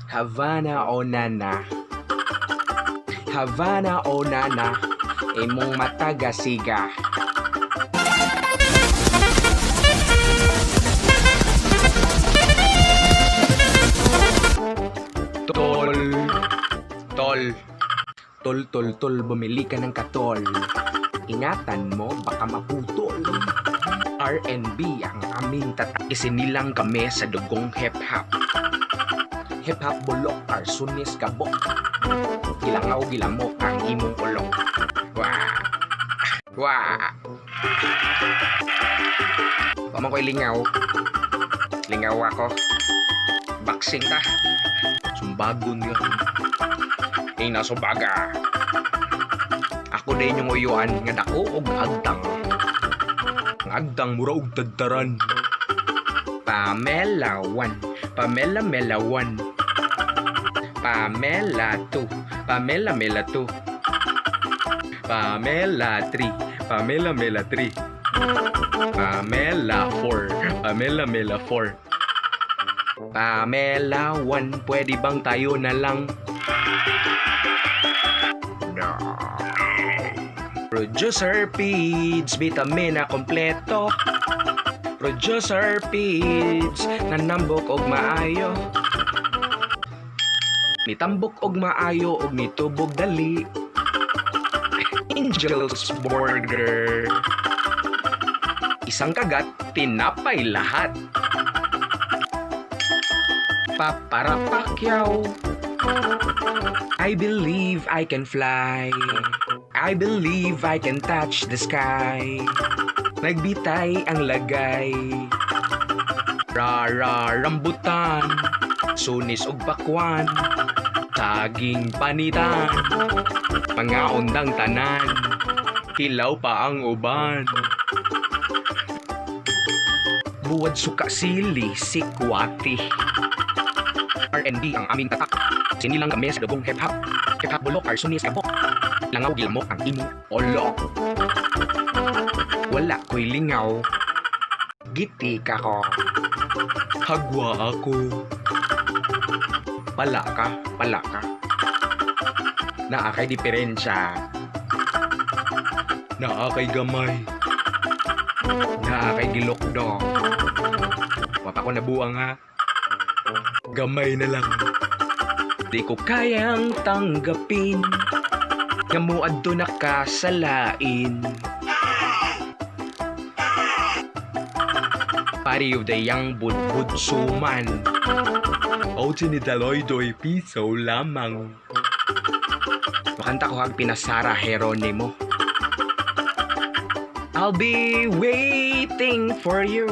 Havana o nana. Havana o nana. Imong mata gasiga. Tol. Tol. Tol, tol, tol, bumili ka ng katol. Ingatan mo, baka maputol. R&B ang aming tata. Isinilang kami sa dugong hip-hop. Hip-hop bulok, arsunis kabok. Gilangaw, gilamok ang imong ulok. Wah! Wah! Wa man ko'y lingaw. Lingaw ako. Boxing ta. Sumbagon yun. Ing nasumbaga. Ako din yung uyuan nga dako og agtang. Ang agtang mura og tagtaran. Pamela 1, Pamela Mela 1. Pamela 2, Pamela Mela 2. Pamela 3, Pamela Mela 3. Pamela 4, Pamela Mela 4. Pamela 1, pwede bang tayo na lang? No. Producer Feeds, vitamina kompleto. Producer Feeds, nanambok og maayo. Nitambok og maayo og nitubog dali. Angel's Burger. Isang kagat, tinapay lahat. Paparapakyaw. I believe I can fly. I believe I can touch the sky. Nagbitay ang lagay. Ra ra rambutan. Sunis og pakwan. Saging panitan. Mga undang tanan. Hilaw pa ang uban. Buwad suka sili, sikwati. R&B ang aming tatak. Sinilang kami sa dugong hip-hop. Hip-hop bulok, arsunis kabok. Langaw gilamok ang imong olo. Wala ko'y lingaw. Giti ka ko. Hagwa ako. Pala ka, pala ka. Naa kay diferensya. Naa kay gamay. Naa kay gilokdo. Wa pa ko nabuang ha. Gamay na lang. Di ko kayang tanggapin nga moadto na ka sa lain. Party of the young budbud suman. O tinidaloy doy piso lamang. Makanta ko hag pinasara Geronimo. I'll be waiting for you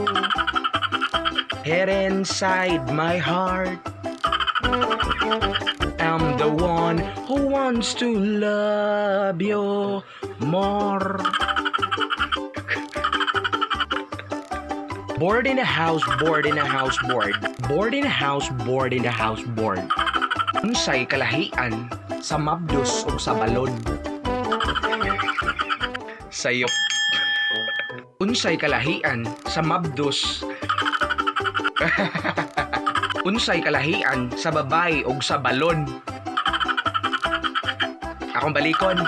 here inside my heart. I'm the one who wants to love you more. Board in the house, board in the house, board. Board in the house, board in the house, board. Unsay kalahian sa mabdos o sa balon? Sayop. Unsay kalahian sa mabdos? Unsay kalahian sa babae og sa balon? Akong balikon.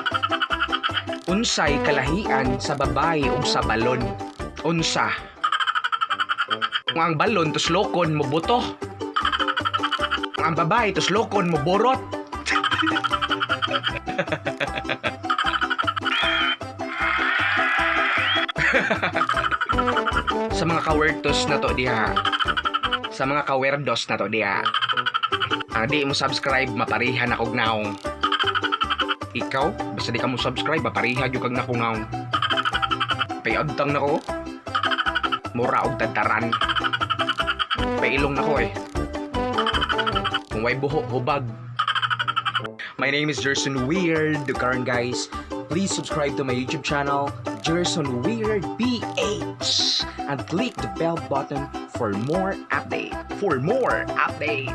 Unsay kalahian sa babae og sa balon? Unsa? Kung ang balon tuslokon mo buto. Kung ang babae tuslokon mo borot. Sa mga kawertos na to diha. Sa mga kawerdos na to diha. Ang di mo subscribe maparihan akog naong. Ikaw, basta di ka mo subscribe, mapariha gyud kag nakong naong. Payagtang nako. Mura og tadtaran. Pailong nako eh. Kung way buho, hubag. My name is Jerson Weird. Karon guys, please subscribe to my YouTube channel, Jerson Weird PH, and click the bell button for more update. For more update.